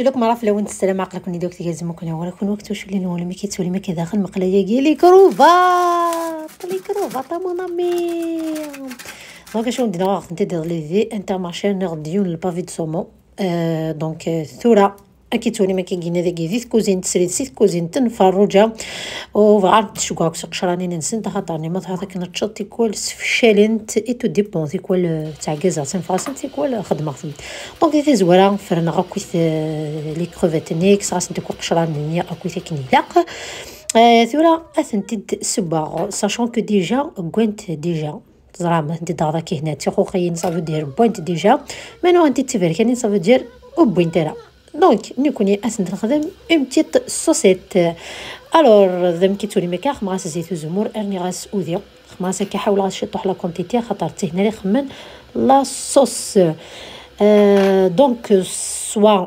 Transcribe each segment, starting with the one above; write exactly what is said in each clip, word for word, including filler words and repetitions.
لكم راه في الاول السلام عقلكم يدوك تيازمكم وراكم وقت وش اللي نقول مي كيتولي مي كداخل مقلايا كي لي كروفات لي كروفات مون امي. دونك شنو ندير غا خدمت دير لي في انترمارشي نغ ديون البافي دو سومون. آه دونك آه، ثورة اكيتوني ما كيجينا داكي زيت كوزين تسريد سيت كوزين تنفرجة. وبغا تشكوك سقشراني ننسن خاطرني ما تهضر كنتشط تيكوال سفشالنت اي تو ديبون تيكوال تاع كازا سنفاسن تيكوال خدمة خدمة. دونك دي تزوارة فرنا غاكويت لي كروفيت نيكس غاس نتكو قشراني اكويت كنيلاق. آه ثورة اثنتد سباغ ساشون كو ديجا كوانت ديجا تزرع ما تدي دغدا كي هنا تيخو خيين صافو دير بوانت ديجا. مانو انت تبركاني صافو دير وبوينت راه. دونك نكوني اسنت نخدم ام تيت سوسيت. الور ذم كي تولي مكا خماس زيت وزمور ارني غاس اوديو. خماس كي حاول غاس شطوح لا كونتيتي خاطر تي هنا لي خمن لا صوص. آه دونك سوا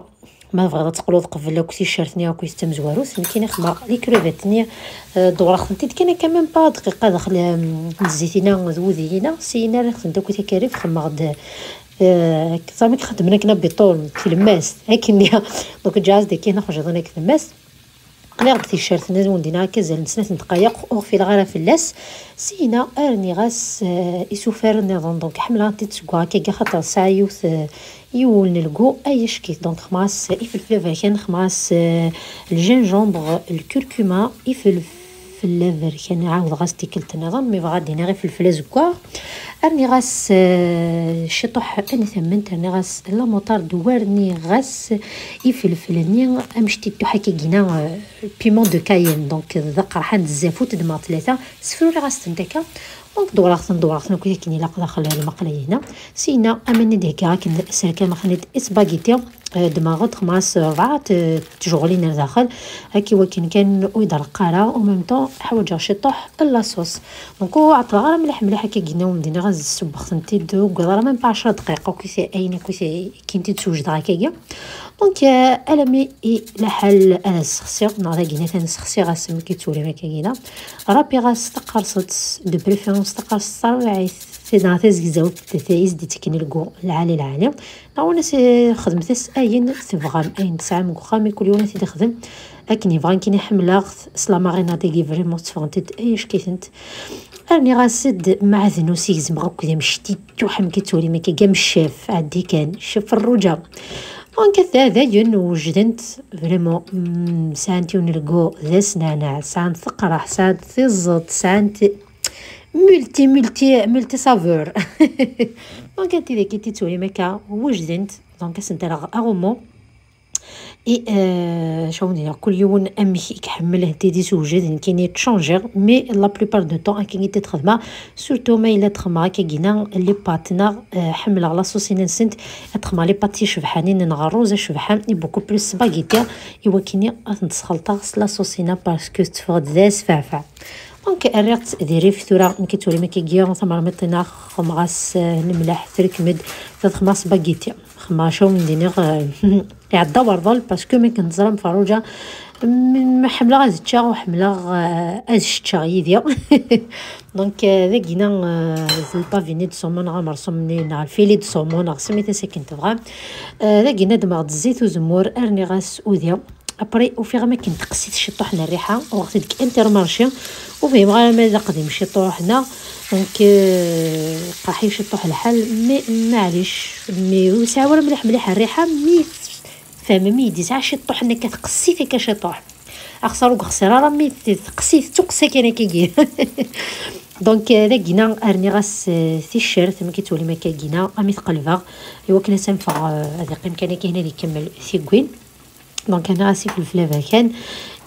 ما بغا تقلو قبل كنتي شارتني كنتي تمزواروت يمكن خما لي كروفيت ني. آه، دورا خدمتي كان كمان با دقيقه داخل الزيتينه ذوذينا سينا راه خدمت كنتي كاري خما غد. آه، صافي خدمنا كنا بيطول في الماس هاك نيا. دونك جاز دي كاين خرج هذاك الماس. قليغ تيشيرت نزون دينا كزال سنات دقايق او في الغرف اللاس. سينا ارني غاس آه، يسوفر نظن دونك حمله تتسقوا هكا خاطر ساعه يوث آه، يول نلقو اي شكيت دونك خماس يفلفل افريكان خماس آه، الجينجومبر الكركما يفلفل افريكان عاود غاس تيكلت نظن مي بغا دينا غير فلفله زكوار. ارني غاس آه، شطوح انا ثمنت ارني غاس لا موطارد وارني غاس يفلفلني امشتي حكي جينا بيمون دو كاين دونك ذا قرحان بزاف وتدمع ثلاثه سفروا لي غاس تنتكا. دونك دورغتن دورغتن كي كني لاق داخل المقله هنا. سينا امني ديك راك سركه مخني سباغيتي دماغت خماس ربعه تشغلين داخل. هاكي وكن كان ويدار قاره او ميم طون حواجه شطوح لا صوص. دونك عطرها راه مليح مليح هكا قلنا ومدينا غا السبخ تنتي دو كولا راه ميم با عشر دقائق كي سي اين كي سي كي نتي تسوج دغا كيا. دونك المي اي لحال انا سخسي نهار كينا تنسخسي غاسم كي تولي ما كاينه. رابي غاس تقرصت دو بريفيرونس تقرصت صاروي عيث. سي دار تزكزاو تيز دي تكني الكو العالي العالي. ناونا سي خدمت اس اين تبغام اين تسعه من كوخامي كل يوم تخدم. اكني بغا كيني حملاغ سلا مارينا ديكي فريمون تفغنتد ايش كيتنت. راني غاسد معدن وسيزم غاك ديم شتي توحم كي تولي ما كي قام الشاف عندي كان شاف الرجا. دونك هذا ين وجدنت فريمون سانتي ونلقو ذا سنانع سان ثقرح سان ثزط سانت مولتي مولتي مولتي سافور. دونك انت اذا كنتي تولي مكا وجدنت دونك سنت راه اغومو. اي آه شو ندير كل يوم امك يكحمل هدي دي سوجي دين كيني تشونجير مي لا بلوبار دو طون اكي نيتي تخدمه. سورتو ما الا تخدم هكا كينا لي باتنا آه حمله لا صوصينا نسنت. تخدم لي باتي شبحانين نغروز شبحان اي بوكو بلوس سباغيتي. ايوا كيني اتنتسخلطا لا صوصينا باسكو تفغد ذا سفعفع. دونك الريق ديري في ثوره نكي تولي ما كيجي ثمر مطينا خمغاس آه، الملح تركمد. تخدم سباغيتي خماشة ومدينة يعدى ورضل باسكو مي كنت زرا مفروجه. حمله غازتشا وحمله غازتشا يديا. دونك داكينا البافيني دو سومون غا مرسوم منين غا الفيلي دو سومون غا سميتها ساكن تبغى. داكينا دماغ الزيت وزمور ارني غاس اوديا. ابري وفي غا ما كنت قسيت شطوح الريحه وقت ديك انترمارشي. وفهم غا ما قديم شطوح هنا. دونك قاحي شطوح الحال مي معليش. مي وسع ولا مليح مليح الريحه مي فهم مي دي ساعه شطوح انك تقسي فيك شطوح. اخسر وخسر راه مي تقسي تقسي كان كيجي. دونك داكينا ارني غاس تيشيرت ما كيتولي ما كاكينا امي تقلبها. ايوا كنا تنفع هذا قيم كان كاين اللي يكمل ثيكوين. دونك هنا غاسي فلفله بركان.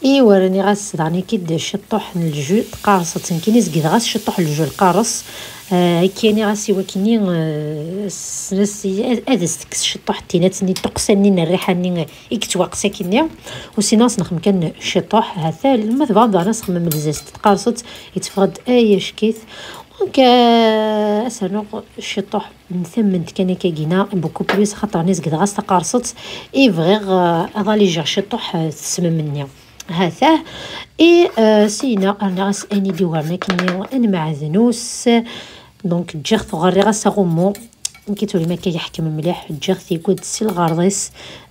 ايوا راني غاسداني كي دير شطوح الجو قارصه تنكيني زكيد غاس شطوح الجو القارص. آه كيني غاسي وكيني آه سنسي هذا ستكس شطوح تيناتني تقسني الريحه ني يكتواقسا كيني. وسيناس نخم كان شطوح هذا لما تبغى بغا نخمم الزيست تقارصت يتفرد اي شكيت. دونك آه اسانو شطوح نثمنت كان كاكينا بوكو بليس خاطر نيز قد غاس تقارصت. اي فغيغ اضالي جيغ شطوح تسمم مني. هاثاه. اي آه سينا انا غاس اني ديوارنا كني ان معذنوس. دونك جيغ ثغري غاس غومو. كي تولي ما كيحكم مليح جيغ ثيكود سي الغرضيس.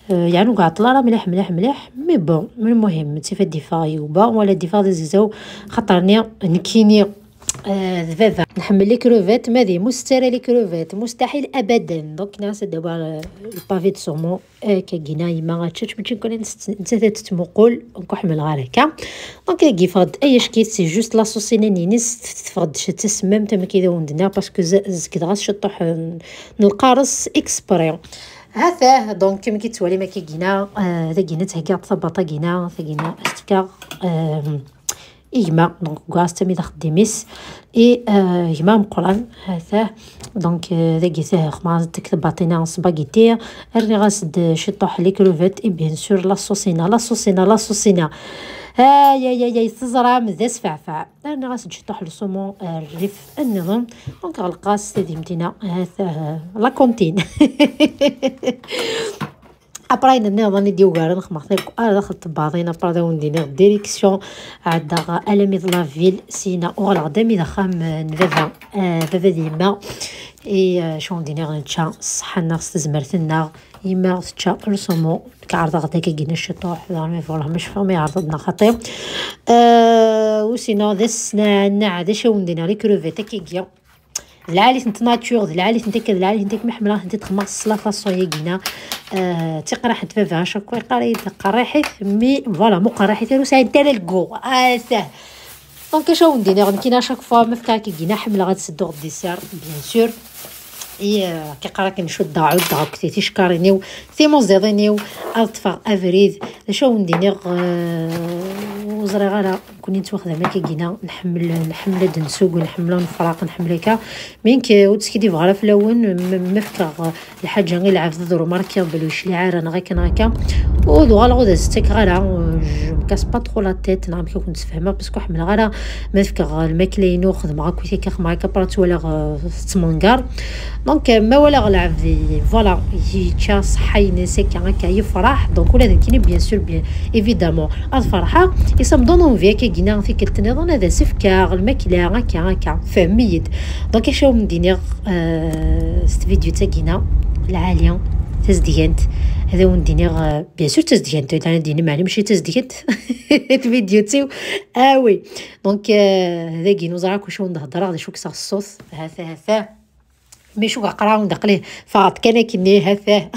يعني ur iɛeṭṭel ara mliḥ mliḥ mliḥ. Mais bon, المهم تيفا ديفا يوبا ولا ديفا دي زيزو. خاطرني نكيني آه، ذ بابا نحمل les crevettes، ما ذي مسترى les crevettes مستحيل ابدا. Donc ناس دابا البافي دو سومون. آه، كاكينا يما غاتشاتش ماشي نكون نتمقول نكون حمل غير هكا. دونك كي فغد اي شكيت سي جوست لا صوصينه نينيس تفغد شي تسمم تما كيدا وندنا باسكو زكد غاس شطوح القارص اكسبري. هاثاه دونك كما كيتوالي ما كيجينا. آه، ذا جينا تهكا طبطا جينا ثا جينا استكا. آم، إجماع دونك كواس تمي داخل ديميس. إي آه، إجماع مقران هاثاه. دونك آه، ذا جيتاه خماس تكتب باطينا سباغيتي. ارني غاسد شي طوح لي كروفيت اي بيان سور لا صوصينا لا صوصينا لا صوصينا. هاي هاي هاي تزرع مزاس فعفع. ارني غاسد شي طوح لصومون آه، الريف النظام. دونك غلقاس تدي مدينة هاثاه لا كونتين. ابراي نني ظني ديو غارن خمختك اه دخلت بعضينا برا داون ديني ديريكسيون. عدا الامي لا فيل سينا اوغلا دامي دخام نبابا. آه، بابا ديما. اي آه، شون ديني غنتشا الصحة الناس تزمرتنا. يما تشا الصومو كعرض غدا كيجينا الشطوح لا مي فوالا مش فامي عرضنا خطير. آه، وسينا ذس نعناع ذا شون دينا لي كروفيت كيجيا. العالي انت ناتور العالي انت كذا العالي انت محمله انت تخمص لا فاصون يجينا. آه، تقرا حد بابا شكون يقرا يتقرا حيث مي فوالا مو قرا حيث روس عند تاع الكو اه ساه. دونك اش هو ندير غنكينا شاك فوا ما فكاك يجينا حمله غتسدو الديسير بيان سور. اي كيقرا كنشد عود عكتي تيشكارينيو ثيمون زيضينيو. اطفا افريد اش هو ندير؟ آه، وزري غالا كوني نتوخذ ما كيجينا نحمل نحمل دنسوق ونحمل نفراق نحمل هكا. مين كي وتسكي دي فغرا في الاول مفكا الحاجه غير العبد ذو ماركي بلوش لي عارن غير كان هكا. ودو غالا غودا ستيك غالا جو مكاس با ترو لا تيت نعم كي كنت فاهمه باسكو حمل غالا مفكا الماكله ينو خدم غا كويتي كا خدم غا كبرات ولا تمونكار. دونك ما ولا غلعب فوالا يتشا صحي نسكا هكا يفرح دونك ولا ذكيني بيان سور بيان ايفيدامون الفرحه. يسام دون اونفي كي جينا في كل تنظن هذا سفكا الماكله هكا هكا فهميد. دونك اش هو مديني آه ست فيديو تاكينا العاليه تزديانت. هذا هو مديني آه بيان سور تزديانت انا ديني معلم ماشي تزديانت. الفيديو تيو اه وي. دونك آه هذا كي نوزراك وشو نهضر هذا شو كسا الصوت هذا هذا. مي شو قراون دقليه فقط كان كني هفاه.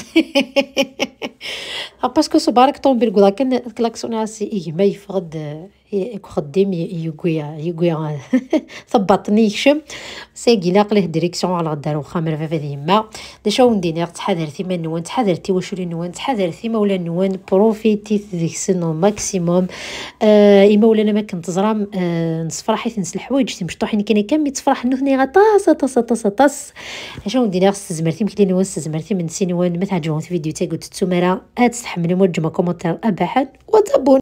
باسكو صبارك طومبيل كولا كان كلاكسون اسي ايما يفقد يكو خديم يقويا يقويا. ثبطني يكشم. ساقي لاقليه ديريكسيون على غدار وخا من بابا ديما. ديشا ونديني تحذرتي من نوان تحذرتي وشري نوان تحذرتي مولا نوان بروفيتي ديك سنو ماكسيموم. آه اما ولا ما كنت زرام آه نصفر حيث نس الحوايج تمشطوحين كان كم يتفرح انه ثني غطاس طاس طاس طاس. اش هو ندير خص زمرتي مكلين وين زمرتي من سين وين ما تعجبهم في فيديو تاكو تتسو مرا اتستحملوا موجمه كومنتير ابحث وتابون.